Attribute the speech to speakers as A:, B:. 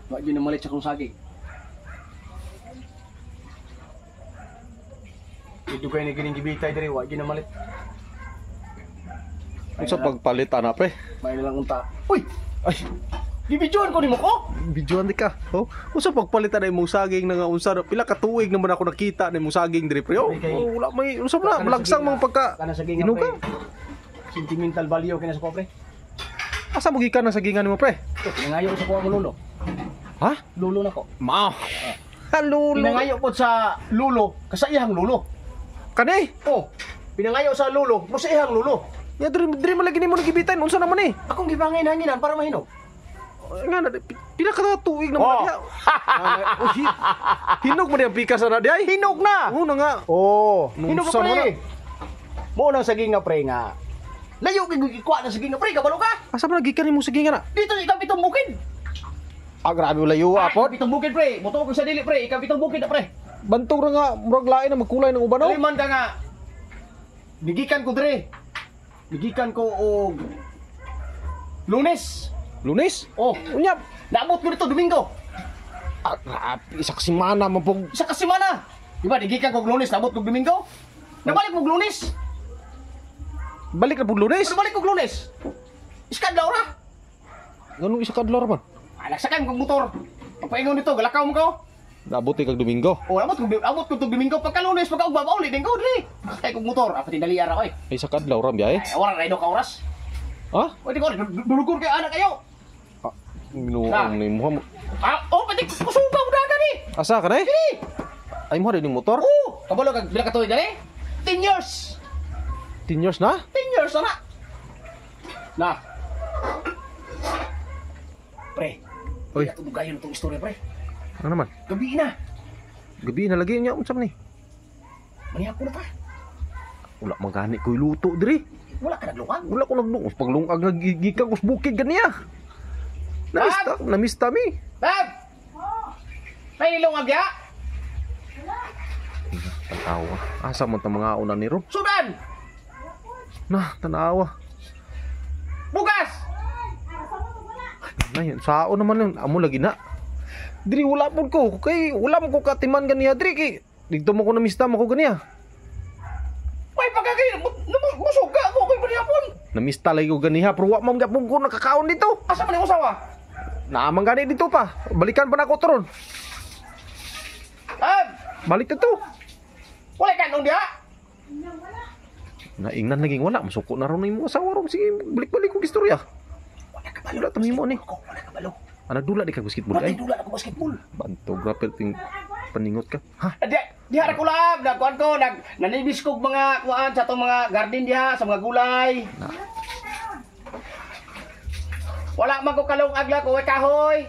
A: Wa gyud namalit sa kong saging. Idugay ni gining gibitay diri, wa gyud namalit.
B: Unsa pagpalit ana, pre?
A: May lang unta. Uy,
B: Ay,
A: gibidyoan ko nimo ko.
B: Videoan di ka. Oh, unsa pagpalit ana imong saging na nga unsa na- pila ka tuig naman ako nakita na imong saging diri, pre. Oh,
A: Pre, kay-
B: oh, wala may unsa man na, malagsang mga pagka
A: Kana saging nga,
B: inuga.
A: pre. Sentimental value kina sa ko, pre.
B: Asa mo gikan ang sagingan nimo, pre?
A: Ito, pinangayo ko sa kuha ko lulo.
B: Ha?
A: Lulo na ko.
B: Ma. Lulo.
A: Pinangayo po sa lulo, kasi iyang lulo.
B: Kani?
A: Oh, pinangayo sa lulo, mo sa iyang lulo.
B: Ya diri diri man lagi nimo nagibitan, unsa naman eh?
A: Akong gibangin hanginan para mahinog.
B: Nga na, pila ka tuig naman
A: Oh.
B: diha. Oh, hinog man ang pikas ana di ay.
A: Hinog na!
B: Oo na nga.
A: Oh,
B: Nung
A: hinog na
B: sa
A: pre.
B: mga-
A: Mo nang saging nga pre nga. Layo kay gikuha na saging nga pre, kabalo ka.
B: Asa man nagikan nimo sagingan na?
A: Dito sa ikapitong bukid.
B: Ah, grabe layo apod.
A: Ikapitong bukid pre, buto ko sa dili pre, ikapitong bukid na pre.
B: Bantog ra nga murag lain na magkulay ng uban oh.
A: Dali man ka nga. Gigikan ko dire. Gigikan ko og Lunes.
B: Lunes.
A: Oh,
B: Unya,
A: naabot ko dito Domingo.
B: ah, grabe isa ka semana man pog
A: Isa ka semana. Di ba, gigikan ko og Lunes, naabot ko og Domingo. Nabalik ko og Lunes.
B: balik na pug Lunes.
A: Nabalik ko og Lunes. Iskadlaw ra.
B: Nganong isa ka adlaw ra man?
A: Alaksakan kog motor. Pagpaingon dito, galakaw mo ko.
B: Naabot kag Domingo.
A: O, abot ko tug Domingo pagka Lunes, pagka ugma pauli din ko diri. Kay kog motor, apat dali ara oy.
B: Ay, isa ka adlaw ra biyahe.
A: Ay, wala ra ka oras.
B: Ha?
A: O di ko dulugon kay anak kayo.
B: Ah, Minuang ni mo.
A: Ah, oh, pati kusuga mo dagan ni.
B: Asa ka na eh?
A: Dili.
B: Ay mo rin yung motor?
A: Oh, kabalo kag pila ka tuig dali? 10 years.
B: 10 years na?
A: 10 years na na. Na. Pre.
B: Oy.
A: Oy, tudugayon itong istorya, pre.
B: Ano naman?
A: Gabi na.
B: Gabi na lagi niya unsa man ni?
A: Manihapon na ta.
B: Wala man gani ko'y luto diri.
A: Wala ka naglungag.
B: Wala ko naglungos paglungag nga gikan ko sa bukid ganiya. Namista, namista mi.
A: Bab! May nilungag ya?
B: Tanawa. Asa man ta mga una ni ron?
A: Sudan!
B: Na, tanawa.
A: Bugas!
B: Nay, sao naman yun. Amo lagi na. Diri wala pud ko kay wala mo ko katiman ganiya diri kay didto mo ko namista mo ko ganiya.
A: May pagkakay, musuga ko kay manihapon.
B: Namista lagi ko ganiha pero wa man gyapon ko nakakaon dito.
A: Asa man yung usawa?
B: Naamang gani dito pa. Balikan pa na ko tron.
A: Bab!
B: Balik to.
A: Wala ka nung diha?
B: Naingnan naging wala masuko na ron imo asawa ron sige balik-balik ko istorya.
A: Wala ka balo.
B: Wala ta mahimo ni.
A: Ako, wala ka balo.
B: Ana dula di ka basketball
A: Wala
B: ay.
A: dula ako basketball.
B: Bantog rapel ting paningot ka. Ha?
A: Di, diha ra ko lab, nagkuan ko, nag nanibis kog mga kuan sa atong mga garden diha, sa mga gulay.
B: Na.
A: Wala man ko kalong agla ko kahoy.